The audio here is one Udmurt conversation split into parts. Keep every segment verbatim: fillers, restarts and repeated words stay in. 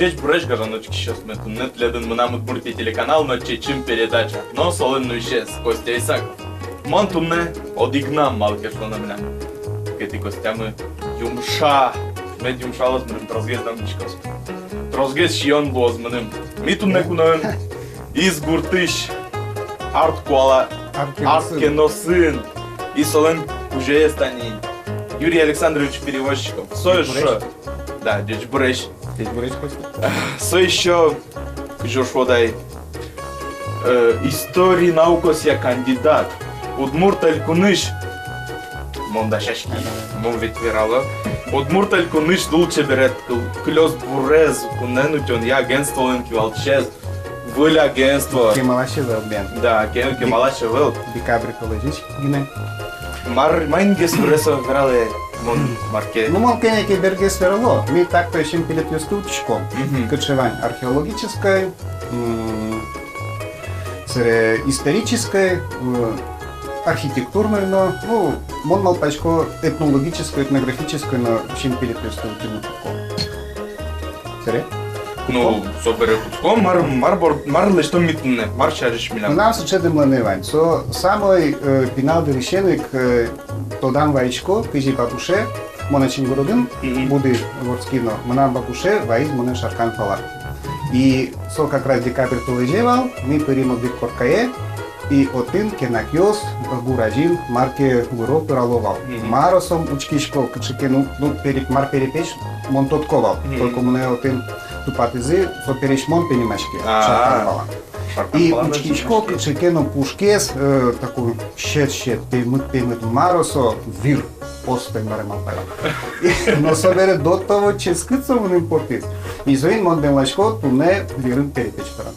Ӟечбуресь, гажано учкисьёсмы, туннэ тӥледын «Мынам Удмуртие» телеканал но «Чечым» передача. Но солэн нуисез Костя Исаков. Мон туннэ одӥгнам, малы ке шуоно милям кыкетӥ Костямы юмша. Мед юмшалоз мыным, тросгес дамтӥськоз. Тросгес сиён луоз мыным. Ми туннэ куноын Изгуртысь Арт куала, Арт кеносын. Арт кеносын. И солэн кузёез тани Юрий Александрович Перевозчиков. Со эшшо. Ӟечбуресь. Да, ӟечбуресь. Ӟечбуресь, Костя. Со эшшо, кызьы шуод ай, э, история наукосъя кандидат. Удмурт Элькунысь. Мон дасяськи, мон ведь верало. Удмурт Элькунысь лулчеберет, кыл-, кылёсбурез, кунэн утёнъя агентстволэн кивалтӥсез. Выль агентство. Кемалась ӧвӧл, бен. Да, ке-, кемалась ӧвӧл. Декабрь толэзьысь гинэ. Мар, маингес вырез со вералэ, мон мар ке. Ну, мон кӧня ке бергес верало, ми так-то синпелетъёсты утиськом. Мгм. Кыӵе вань археологической, м, собере исторической, м, архитектурной но, ну, мон малпасько, этнологической, этнографической но синпелетъёсты утьыны кутском. Собере? Ну, собере кутском, мар, мар бор-, мар лэсьтом ми туннэ, мар сярысь милям. Мынам сыӵе дэмланэ вань. Со самой, э, пинал дырысен ик, э, тодам вайисько, кызьы бабуше, мон ачим городын, мгм, буды вордски но, мынам бабуше вайиз монэ Шаркан пала. И со как раз декабрь толэзе вал, ми пырим одӥг коркае, и отын кенакъёс, э, гур азьын мар ке выро, пырало вал. Мгм. Мар-о со, учкисько, кыӵе ке, ну, ну, пере-, мар перепеч, мон тодӥсько вал. Мгм. Только монэ отын тупатӥзы, со пересьмон, пе, нимаське. А-а. Шаркан пала. Шаркан пала. И учкисько, кыӵе ке но пушкез, э, такой сьӧд-сьӧд, пеймыт-пеймыт, мар-о со, вир. Остэ, мар-а, малпай. И, но собере до того ческыт со мыным потӥз. И соин мон дэмласько туннэ вирын перепеч пыраны.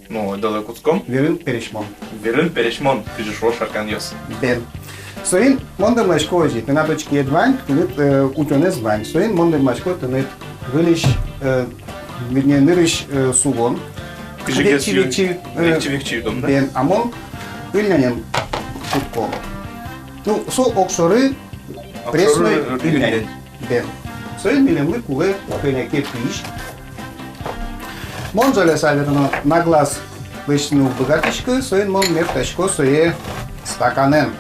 Ну, ойдолэ кутском. Вирын пересьмон. Вирын пересьмон, кызьы шуо шарканъёс. Бен. Соин мон дэмласько озьы, тынад учкиед вань, тыныд, э, утёнэз вань. Соин мон дэмласько тыныд выльысь, э, вернее, нырысь, э, сулон. Кызьы ке векчи, векчи, э, векчи, векчи, дом, да? Бен, а мон ыльнянен кутско. Ну, со огшоры, огшоры пресной ыльнянь. Ыльнянь. Бен. Соин милемлы кулэ кӧня ке пызь. Мон, жаляса верано, на глаз лэсьтыны уг быгатӥськы, соин мон мертасько сое стаканэн.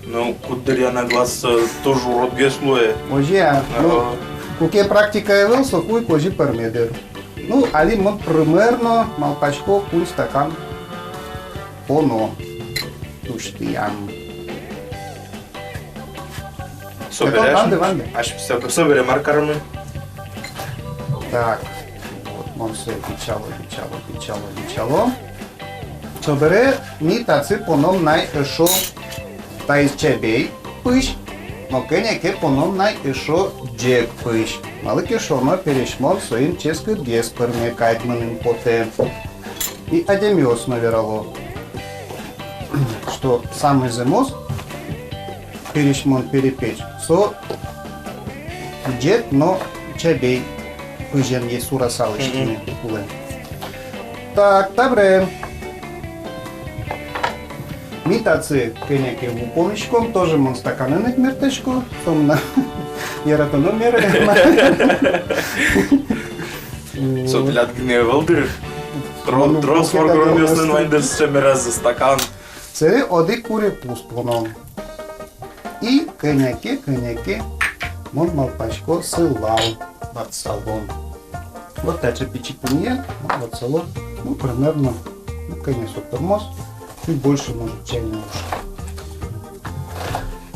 Ну, куддыръя на глаз, э, тоже уродгес луэ. Озьы-а? Ну, ага. Куке практика ӧвӧл, соку ик озьы пӧрме дыр. Ну, али мон примерно малпасько, куинь стакан поно тусьтыям. Собере, это ванды, ванды. Ась-, со-, собере мар каромы? Так. Вот, мон сое бичало, бичало, бичало, бичало. Собере ми татчы поном на эшшо таиз чебей пызь, но кӧня ке поном на эшшо ӟег пызь. Малы ке шуоно, пересьмон соин ческытгес пӧрме кадь мыным потэ. И адямиос но верало, что самой зэмос пересьмон, перепеч, со ӟег но чебей пызен е сураса лэсьтыны кулэ. Так, табере ми татчы кӧня ке ву пониськом, тоже мон стаканэн ик мертасько, со мынам яратоно мерае. Со тӥляд гинэ ӧвӧл дыр. Тро-, ну, трос воргоронъёслэн вань дыр сыӵе меразы, стакан. Сыӵе одӥг курегпуз поном. И кӧня ке, кӧня ке, мон малпасько, сылал ватсалом. Вот таӵе пичи пумъя, вот ватсалом, ну, примерно, ну, кӧня со пӧрмоз, чуть больше, может, чайной ложка.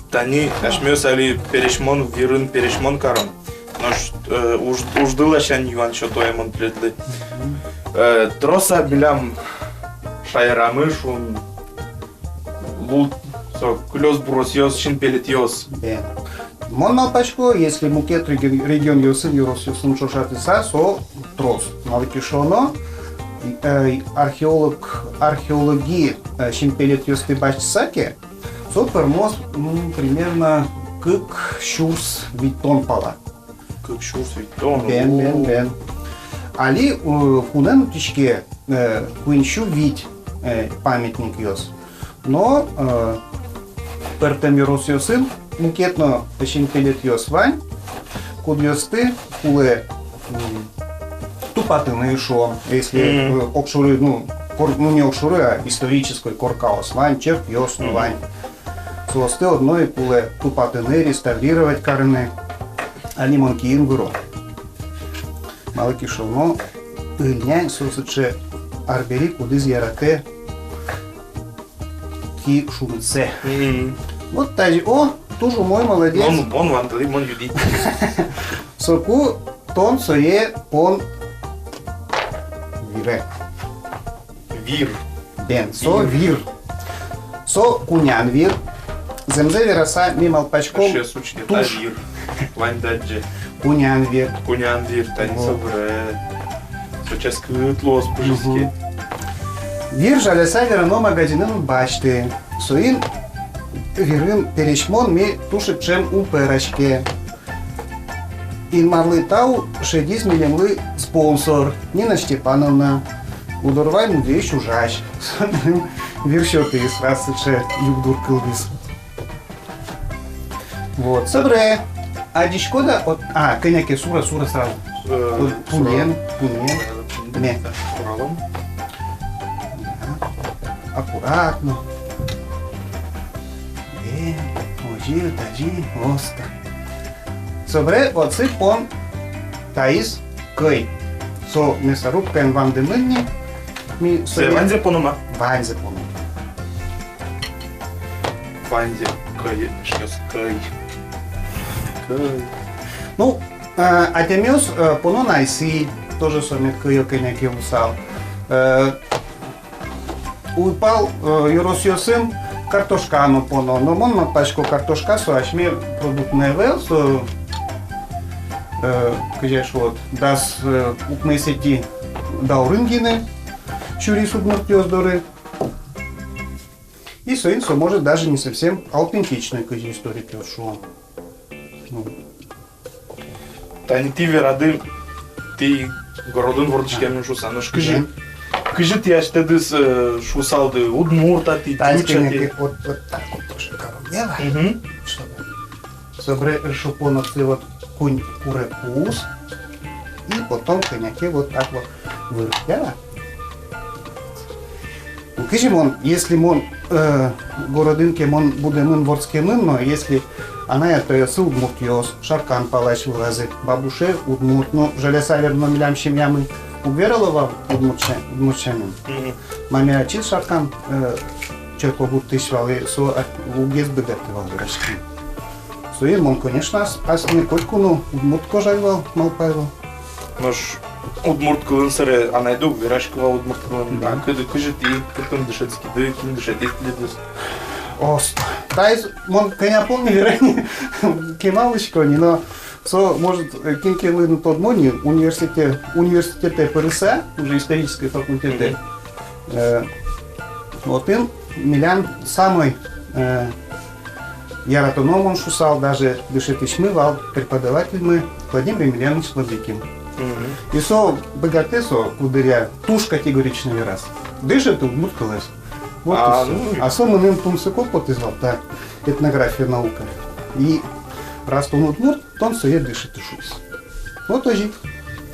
Тани асьмеос али пересьмон, вирын пересьмон каром. Нош, э, уж-, ужды ласянь юан сёто мон тӥледлы. Мгм. Э, трос-а милям шаерамы, шуом, лул, со, кылёсбуросъёс, синпелетъёс? Бен. Мон малпасько, если мукет реги-, регионъёсын, ёросъёсын ӵошатыса, со трос. Малы ке шуоно, э, археолог, археологи, э, синпелетъёсты басьтыса ке, со пӧрмоз, м, примерно кык сюрс витьтон пала. Кык сюрс витьтон. Бен, бен, бен. Али, э, кунэн утиське, э, куинь сю вить, э, памятникъёс. Но, э, пӧртэм ёросъёсын мукет но синпелетъёс вань, кудъёсты кулэ, м, тупатыны, шуом, если, э, огшоры, ну, кор-, ну, не огшоры, а исторической коркаос вань, черкъёс но вань. Соосты одно ик кулэ тупатыны, реставрировать карыны. Али мон киын выро. Малы ке шуоно, ыль нянь со сыӵе арбери, кудӥз яратэ ки шунытсэ. Вот тазьы, о, туж умой, молодец. Мон, мон вандылӥ, мон юди. Соку тон сое пон вире. Вир. Бен, со вир. Со кунян вир. Зэмзэ вераса, ми малпаськом, туж вир. Вань дадӟе. Кунян вир. Кунян вир, тани со вире. Со ческыт луоз пыжиське. Вир, жаляса верано, магазинын уд басьты. Соин вирын пересьмон ми туж ик ӵем ум пӧраське. Инмарлы тау, шедиз милемлы спонсор Нина Степановна, Удорвай музейысь ужась. Со мыным вир сётӥз, раз сыӵе югдур кылдӥз. Вот, собере адӟиськод-а, вот, а, кӧня ке сура, сура сразу. Э, вот, сура. Пуньыен, пуньыен. Э, ме. Суралом. Да. Аккуратно. Э, озьы, тазьы, оста. Собере вот отчы пон таиз кӧй. Со мясорубкаен вандымын ни. Ми сое ваньзэ поном-а? Ваньзэ поном. Ваньзэ кӧй, эшъёс, кӧй. Кӧй. Ну, э, адямиос, э, поно на айсы, тоже со мед кӧйё кӧня ке луысал. Э, Уйпал, э, ёросъёсын картошка но поно, но мон малпасько, картошка со асьме продукт но ӧвӧл, со, э, кызьы шуод, дас, э, укмысэтӥ даурын гинэ сюриз удмуртъёс доры. И соин со, может, даже не совсем аутентичной, кызьы историкъёс шуо. Ну. Тани тӥ верады, тӥ городын вордӥськемын шуса. Нош кызьы, кызьы тӥ асьтэдыз, э, шуысалды, удмурт-а тӥ, ӟуч-а тӥ? Тани вот, вот так вот тоже каром, ява? Мгм. Чтобы. Собере, э, шупон отчы вот куинь курегпуз. И потом кӧня ке вот так вот выр, ява? Кызьы мон, если мон, э, городын ке мон будэмын, вордскемын, но если анай-атайёсы удмуртъёс, Шаркан палась вылазы, бабуше удмурт, но жаляса верано, милям семьямы уг верало вал удмурт ся-, удмурт сямен. Мгм. Мамае ачиз Шаркан, э, Черкогуртысь вал, и со а-, уг ӧз быгаты вал вераськыны. Соин мон, конечно, ас-, асме котьку но удмурт кожай вал, малпай вал. Нош удмурт кылын сэре анайды уг вераськы вал удмурт кылын. Мгм. А кыды, кызьы тӥ, кытын дышетскиды, кин дышетӥз тӥледыз? Ост. Таиз мон кӧня помню, вераны кемалась ке ни, но со, может, э, кин ке луыны тодмо ни, университетэ, университетэ пырыса, уже исторической факультетэ. Мгм. Э, отын милям самой, э, яратоно, мон шуысал, даже дышетӥсьмы вал, преподавательмы Владимир Емельянович Владыкин. Мгм. И со быгатэ, со куддыръя туж категорично вераз: дышеты удмурт кылэз. Вот и всё. А, ну. А со мыным тунсыко потӥз вал та этнография наука. И раз тон удмурт, тон сое дышеты, шуиз. Вот озьы.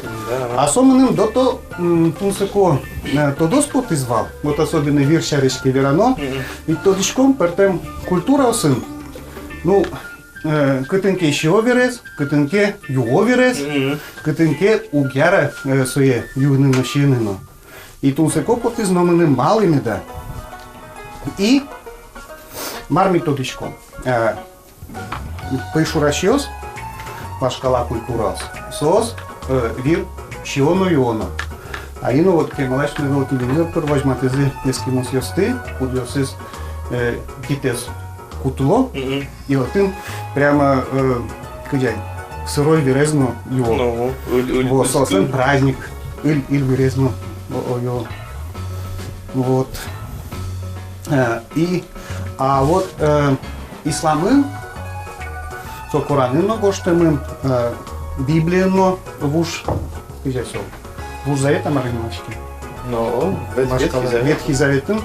Да. А со мыным до того, м, тунсыко, э, тодос потӥз вал. Вот особенно вир сярысь ке верано. Мгм. Ведь тодӥськом, пӧртэм культураосын, ну, э, кытын ке сиё вирез, кытын ке юо вирез, мгм, кытын ке уг яра, э, сое юыны но, сиыны но. И тунсыко потӥз но мыным, малы меда. И мар ми тодӥськом. Э, пӧйшурасьёс, вашкала культураос, соос, э, вир сиё но, юо но. Али но вот кемалась но ӧвӧл телевизор пыр возьматӥзы эскимосъёсты, кудъёсыз, э, китэз кутыло, мгм, и отын прямо, э, кызьы ай, сырой вирез но юо. Ну, ыль, ыль, вот, ыль, соослэн ыль. Праздник, ыль, ыль вирез но, о, о, юо. Вот. Э, и, а вот, э, исламын, со Коранын но гожтэмын, э, Библиын но вуж, кызьы со, Вуж Завет-а, мар ини, ваське? Но, Вет-, Ветхий Завет. Ветхий Заветын,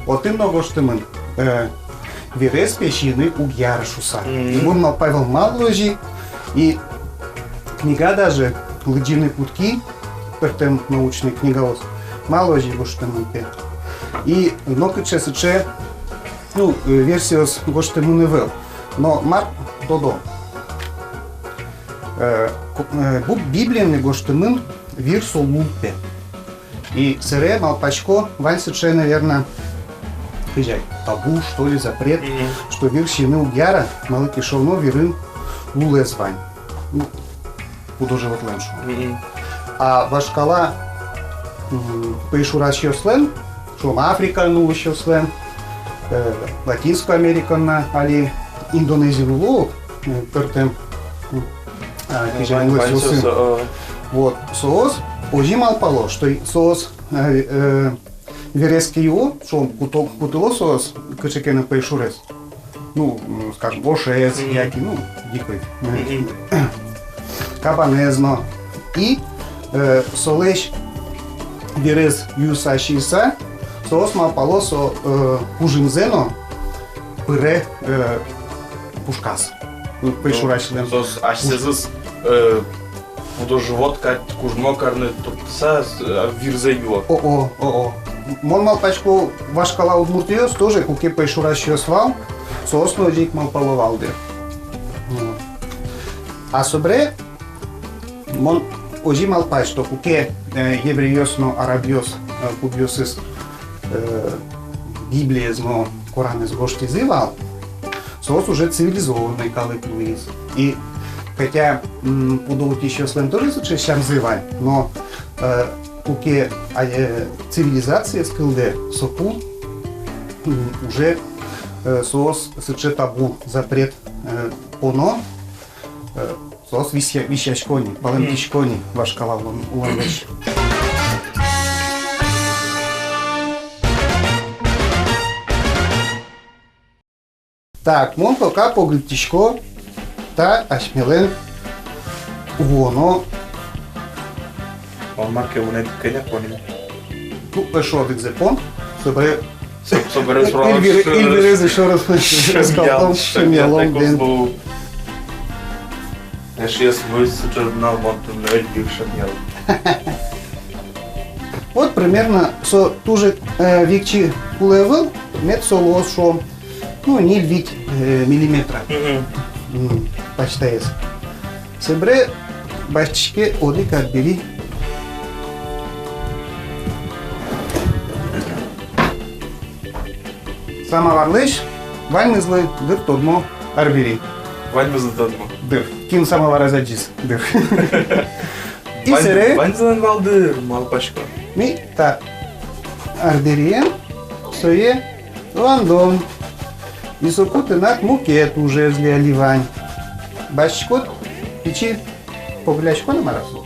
отын но гожтэмын, э, вирез, пе, сиыны уг яра шуса. Мгм. И мон малпай вал, малы озьы, и книга даже лыдӟыны кутски, пӧртэм научной книгаос. Малы озьы гожтэмын, пе. И нокыӵе сыӵе, ну, э, версиос гожтэмын ӧвӧл. Но мар тодо. Э, ку-, э, бу-, Библиын гожтэмын вир со лул, пе. И собере малпасько, вань сыӵе, наверно, кызьы ай, табу, что ли, запрет, мгм, что вир сиыны уг яра, малы ке шуоно вирын лулэз вань. Ну, пудо-животлэн, шуом. Мгм. А вашкала, м, пӧйшурасьёслэн, шуом, Африкаын улӥсьёслэн, э, Латинской Америкаын но али Индонезиын уло, э, пӧртэм, м, а, ну, кызьы вань, вань улӥсьёсын. Соос, э. Вот, соос озьы малпало, что и соос, э, э, вирез ке юо, шуом, куто-, кутыло соос кыӵе ке но пӧйшурез. Ну, м, скажем, ошез, мгм, яке, ну, дикой, э, мгм, кабанэз но. И, э, солэсь вирез юыса-сиыса, соос малпало, со, э, кужымзэ но пыре, э, пушказ. Ну, пӧйшурасьлэн. Соос асьсэзэс, э, пудо-живот кадь кужмо карыны туртыса, с-, а, вирзэ юо. О-о, о-о. Мон малпасько, вашкала удмуртъёс тоже, куке пӧйшурасьёс вал, соос но озьы ик малпало вал, дыр. Вот. А собере мон озьы малпай, что куке, э, еврейёс но арабъёс, э, кудъёсыз, э, Библиез но Коранэз гожтӥзы вал, соос уже цивилизованной калык луиз. И хотя, м, пудо утисьёслэн тоже сыӵе сямзы вань, но, э, куке, а, э, цивилизациез кылдэ, соку, м, уже, э, соос сыӵе табу, запрет, э, поно, э, соос висъя-, висъясько ни, палэнтӥсько ни вашкала улон-, улонлэсь. Так, мон пока погыльтӥсько та асьмелэн вуоно. Мон маке вунэтӥ кӧня понӥ. Ну, эшшо одӥгзэ пон, собере Со-, собере Эльвир-, Эльвирез ещё раз шемъял-, шемъялом, шемъялом, бен. Эшъёс, вуиз сыӵе нунал, мон туннэ Эльвир шемъял. Вот примерно со туж, э, векчи кулэ ӧвӧл, мед со луоз, шуом, ну, ньыль-вить, э, миллиметра. Мгм. М, пасьтаез. Собере басьтӥське одӥг арбери. Самоварлэсь ваньмызлы дыр тодмо арбери. Ваньмызлы тодмо. Дыр. Кин самоварез адӟиз, дыр. И вань-, собере ваньзылэн вал, дыр, малпасько. Ми та арбериен сое вандом. И соку тынад мукет ужез али вань. Басьтӥськод пичи погыляськон, мар-а со?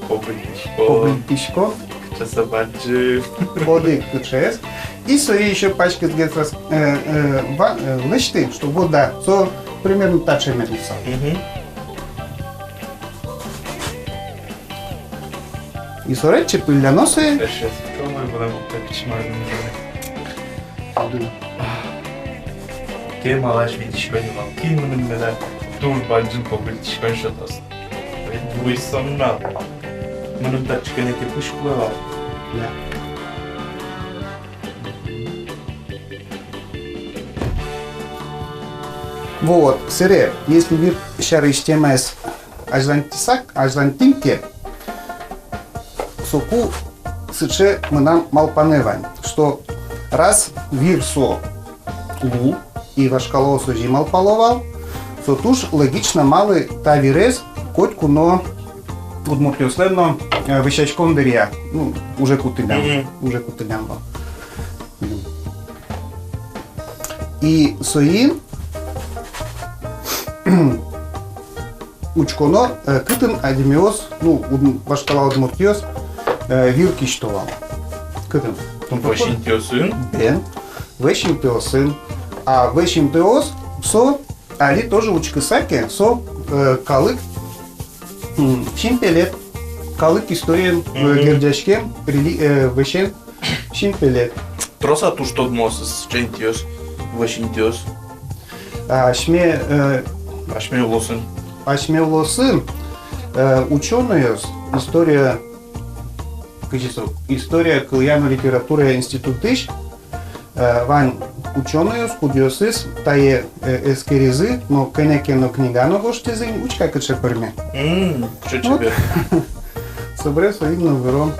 Погыльтӥськон. Погыльтӥськон. Кыӵе со бадӟым. Одӥг кыӵеез. И сое ещё паськытгес раз, э, э, ва-, э, лэсьты, чтоб вода. Со примерно таӵе мед луысал. Мгм. И собере чепылляно сое. Эшъёс, кӧмыр вылэм уг капчи мар. Кемалась витисько ни вал, кин мыным меда туж бадӟым погыльтӥськон сётоз. Ведь вуиз со нунал. Мыным татчы кӧня ке пуськлы вал. Да. Вот, собере, если вир сярысь темаез азьланьтӥськом, азьланьтӥм ке, соку сыӵе мынам малпанэ вань, что раз вир со лул, и вашкалаос озьы малпало вал, со туж логично, малы та вирез котьку но удмуртъёслэн но, э, вӧсяськон дыръя, ну, уже кутыллям, мгм, уже кутыллям вал. И соин учконо, э, кытын адямиос, ну, уд-, вашкала удмуртъёс, э, вир кисьто вал. Кытын? Вӧсь интыосын? Бен, вӧсь интыосын. А вӧсь интыос со али тоже учкыса ке, со, э, калык, м, синпелет, калык историен, э, мгм, герӟаськем, рели-, э, вӧсен синпелет. Трос-а туж тодмоосыз сыӵе интыос, вӧсь интыос? А, асьме, э, асьме улосын. Асьме улосын, э, учёнойёс, история кызьы со, история, кылъя но литературая институтысь, э, вань учёнойёс, кудъёсыз тае, э, эскеризы, но кӧня ке но книга но гожтӥзы ини, учка, кыӵе пӧрме. М, кыӵе чебер. Собере соин но выром.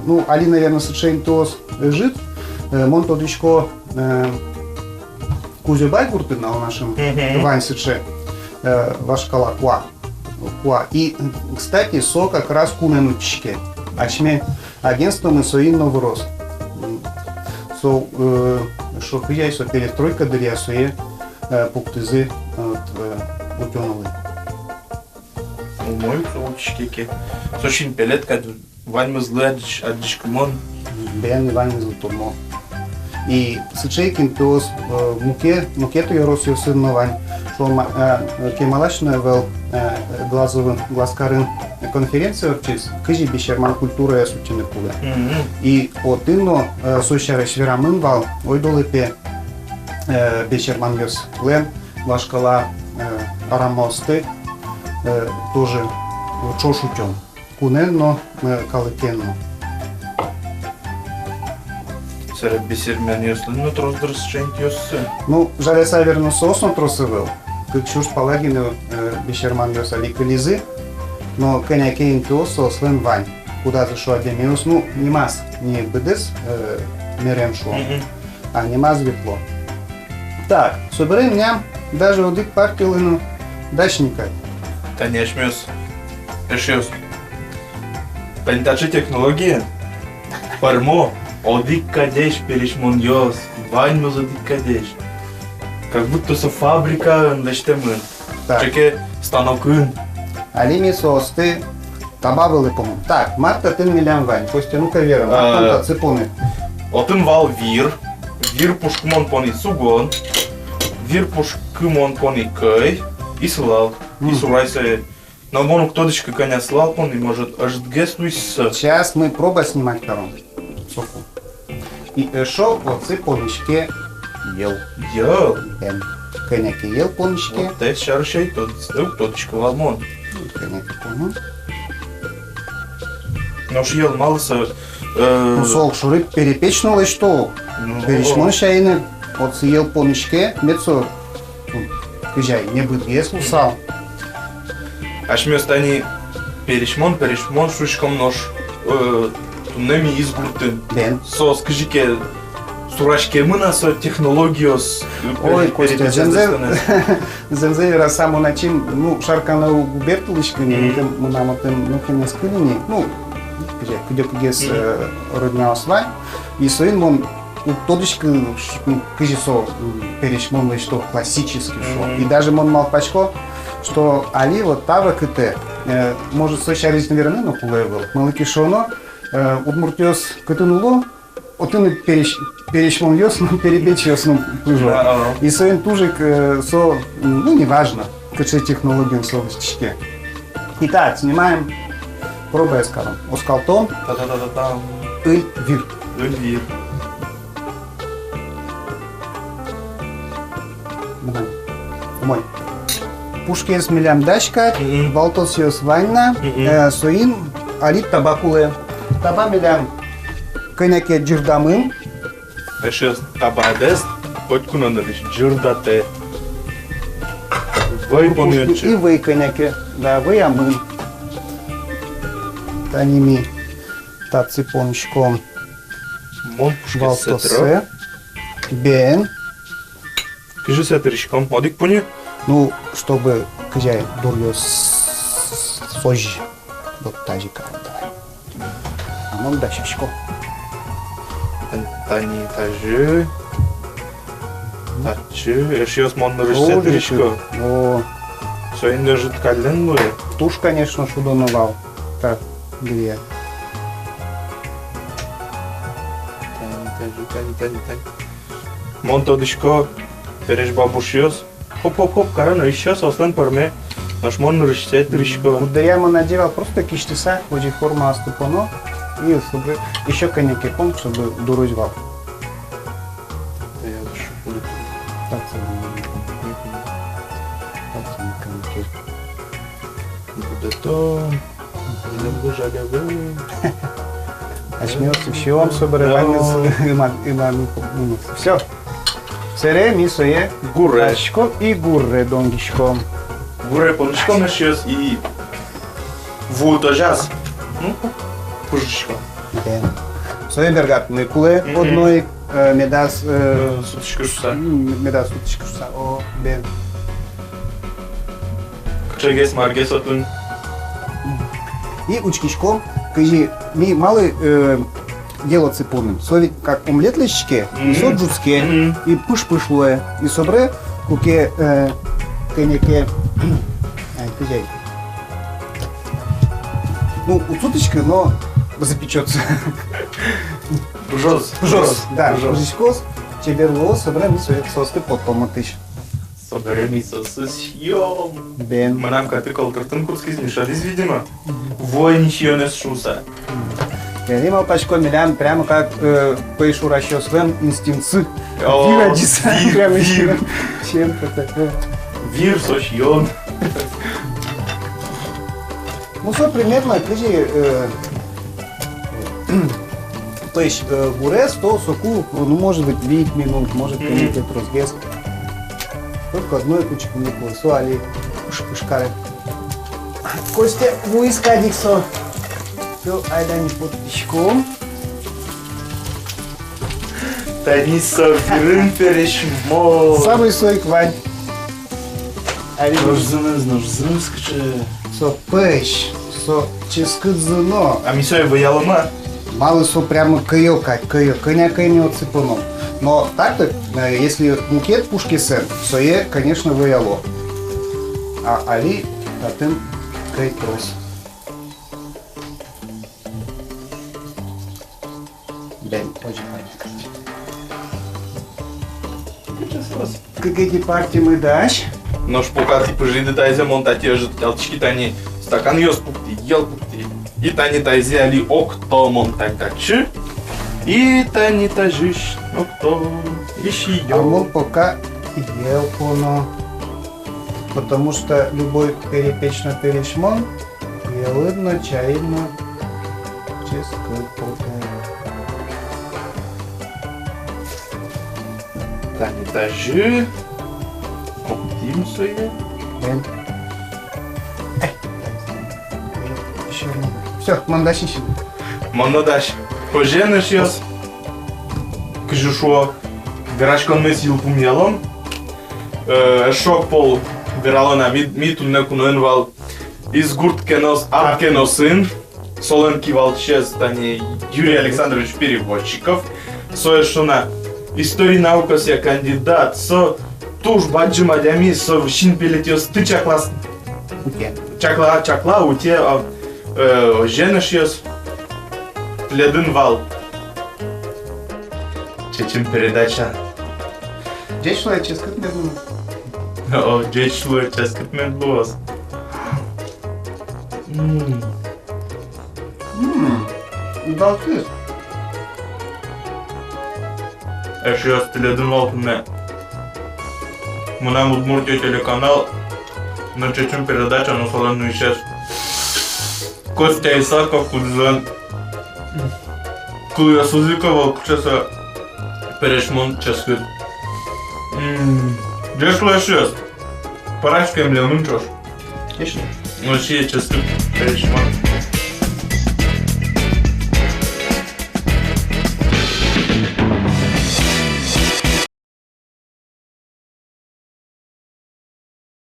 Ну, али, наверно, сыӵе интыос ӧжыт. Э, мон тодӥсько, э, Кузебай гуртын, Алнашын, мгм, вань сыӵе, э, вашкала куа. Куа. И, кстати, со как раз кунэн утиське. Асьме агентствомы соин но вырос. М, со, э, шо кызьы ай со, перестройка дыръя сое, э, пуктӥзы, э, вот, э, утёнлы. Умой ук со утиське ке. Со синпелет кадь, ваньмызлы адӟ-, адӟиськымон. Бен, ваньмызлы тодмо. И сыӵе ик интыос, э, мукет, мукет ёросъёсын но вань. Шуом, э, кемалась но ӧвӧл, э, Глазовын, Глазкарын конференция ортчиз, кызьы бесерман культураез утьыны кулэ. Мгм. И отын но, э, со сярысь верамын вал, ойдолэ пе, э, бесерманъёслэн вашкала, э, арамаосты, э, тоже ӵош утён. Кунэн но, э, калыкен но. Собере бесерманъёслэн но трос дыр сыӵе интыоссы. Ну, жаляса верано, соос но трос ӧвӧл. Кык сюрс пала гинэ, э, бесерманъёс али кылизы, но кӧня ке интыос соослэн вань. Кудаз, шуо, адямиос, ну, нимаз, не быдэс, э, мерем, шуом. Мгм. А нимаз ветло. Так, собере милям даже одӥг партилы но дась ни кадь. Тани асьмеос, эшъёс. Тани таӵе технология. Пӧрмо одӥг кадесь пересьмонъёс, ваньмыз одӥг кадесь. Как будто со фабрикаын лэсьтэмын. Так. Чеке станокын. Али ми соосты таба вылэ помом. Так, мар татын милям вань? Костя, ну-ка вера, мар тон, э, татчы понӥд? Отын вал вир. Вир пушкы мон понӥ сугон. Вир пушкы мон понӥ кӧй. И сылал. И, мгм, сурай сое. Но мон уг тодӥськы, кӧня сылал понӥ, может, ӧжытгес луиз со. Сейчас мы проба снимать каром. Соку. И эшшо отчы понӥське йӧл. Йӧл? Бен. Кӧня ке йӧл понӥське. Вот тае сярысь ӧй тодӥськы, уг тодӥськы вал мон. Кӧня ке, мгм. Нош йӧл малы со, э, ну, со огшоры перепеч но лэсьто. Ну, пересьмон сямен ик отчы йӧл понӥське, мед со, ну, кызьы ай, небытгес луысал. Асьмеос тани пересьмон, пересьмон шуиськом, нош, э, туннэ ми Изгуртын. Бен. Соос кызьы ке сураськемын-а со технологиос, э, ой, пере-, Костя, перепечатать зэмзэ, зэмзэ вераса, мон ачим, ну, Шарканэ уг бертылӥськы ни, мгм, мынам отын нокин ӧз кыльы ни, ну, кызьы, кыдёкыгес, мгм, э, родняос вань, и соин мон уг тодӥськы, ш-, ну, кызьы со, м, пересьмон лэсьто классический, шуом. Мгм. И даже мон малпасько, что али вот та вакытэ, э, может, со сярысь но вераны но кулэ ӧвӧл. Малы ке шуоно, э, удмуртъёс кытын уло, отын ик пересь-, пересьмонъёс но, перепечъёс но пыжо. Да, ага. И соин туж ик, э, со, м, ну, неважно, кыӵе технологиен со лэсьтӥське. Итак, снимаем. Проба каром. Оскалтон. Та-та-та-та-та. Ыль вир. Ыль вир. Мынам. Умой. Пушкез милям дась кадь, мгм, валтосъёс вань на, мгм, э, соин али таба кулэ. Таба милям кӧня ке ӟырдамын. Эшъёс, табадэс котьку но нырысь ӟырдатэ. Вӧй понӥ отчы. И вӧй кӧня ке, да, вӧямын. Тани ми татчы понӥськом. Мон пушкез валтоссэ сэтыро. Бен. Кызьы сэтыриськом? Одӥг пуньы? Ну, чтобы, кызьы ай, дуръёс созь. Вот тазьы каром давай. А мон дасясько. Тан-, тани тазьы. Татчы. Эшъёс, мон нырысь сэтырисько. О. Соин ӧжыт каллен луэ. Туж, конечно, шудоно вал. Так, дыръя. Тани тазьы, тани, тани, тани. Мон тодӥсько, пересь бабушъёс хоп-хоп-хоп каро но ещё соослэн пӧрме. Нош мон нырысь сэтырисько. Гудыръя мон адӟи вал, просто кисьтыса, озьы формаосты поно, и чтобы ещё кӧня ке пон, чтобы дурозь вал. Таяз шукулик. Так, так, так, так. Будто жалявы. Асьмеос сиём собере, ваньмыз ыман, ыман, ыман. Всё. Собере ми сое гурэ паськом и гурэ донгиськом. Гурэ поныськом, эшъёс, и ву тожаз, ну, пыжиськом. Бен. Сое бергатыны кулэ одно ик, э, медаз, э, сутӥськы шуса. М, медаз сутӥськы шуса. О, бен. Кыӵегес, маргес отын. И учкиськом, кызьы ми малы, э, гело сыпоным. Со ведь как омлет лэсьтӥське, и со ӝутске, и пыж-пыж луэ. И собере куке, э, кӧня ке, ай, кызьы ай. Ну, уд сутӥськы, но запечётся. Пыжоз. Пыжоз, да, пыжоз. Пыжиськоз, чебер луоз, собере ми сое соосты поттом отысь. Собере ми соосты сиём. Бен. Мынам каты кӧлтыртын кутскиз ни, шӧдӥз, видимо. Вуэ ни сиёнэз шуса. Мгм. Я, ми малпаськом, милям прямо как, э, пӧйшурасьёслэн инстинктсы. О, вир адӟиз, вир, прямо вир. Сиён. Чем-то такое. Вир со сиён. Ну, со примерно, кызьы, э, то есть, э, гурез, то соку, ну, может быть, вить минут, может, кӧня ке тросгес. Только одно ик учкыны кулэ, со али пыж-пыж каре. Костя, вуиз кадь ик со. Всё, айда ми поттӥськом. Тани со вирын пересьмон. Самой со ик вань. Али нош зыныз, нош зыныз кыӵе. Со пӧсь, со ческыт зыно. А ми сое выялом-а? Малы, со прямо кӧё кадь, кӧё, кӧня ке ми отчы поном. Но так-то, э, если мукет пушкасэн, сое, конечно, выяло. А али татын кӧй трос. Бен, озьы паймем. Кыкетӥ партиямы дась. Нош пока тӥ пыжиды таизэ, мон татӥ ӧжыт ӧтьылӥськи, тани стаканъёс пуктӥ, йӧл пуктӥ. И тани таизэ али окто мон тани татчы. И тани тазьы ик окто. И сиём. А мон пока йӧл поно. Потому что любой перепеч но пересьмон йӧлын но, чайын но ческыт потэ. Тани тазьы. Оптим сое. Бен. Э. Всё, мон дась ини. Мон но дась. Озьыен, эшъёс. Кызьы шуо, вераськонмес йылпумъялом. Э, эшшо пол вералом на, ми, ми туннэ куноын вал Изгурт кенос, арт кеносын. Солэн кивалтӥсез тани Юрий Александрович Перевозчиков. Со эшшо на история наукосъя кандидат. Со туж бадӟым адями, со синпелетъёсты чаклаз-, утё. Чакла, чакла, утё, а, э, озьыен, эшъёс. Тӥледын вал «Чечым» передача. Ӟеч луэ, ческыт мед луоз. О, ӟеч луэ, ческыт мед луоз. М. М, удалтӥз. Эшъёс, тӥледын вал туннэ «Мынам Удмуртие» телеканал но «Чечым» передача но солэн нуисез Костя Исаков, кудӥзлэн кылъёсыз ик ӧвӧл, кыӵе со пересьмон ческыт. М, ӟеч луэ, эшъёс. Пӧраське милемын ӵош. Ӟеч луэ. Нош и ческыт пересьмон.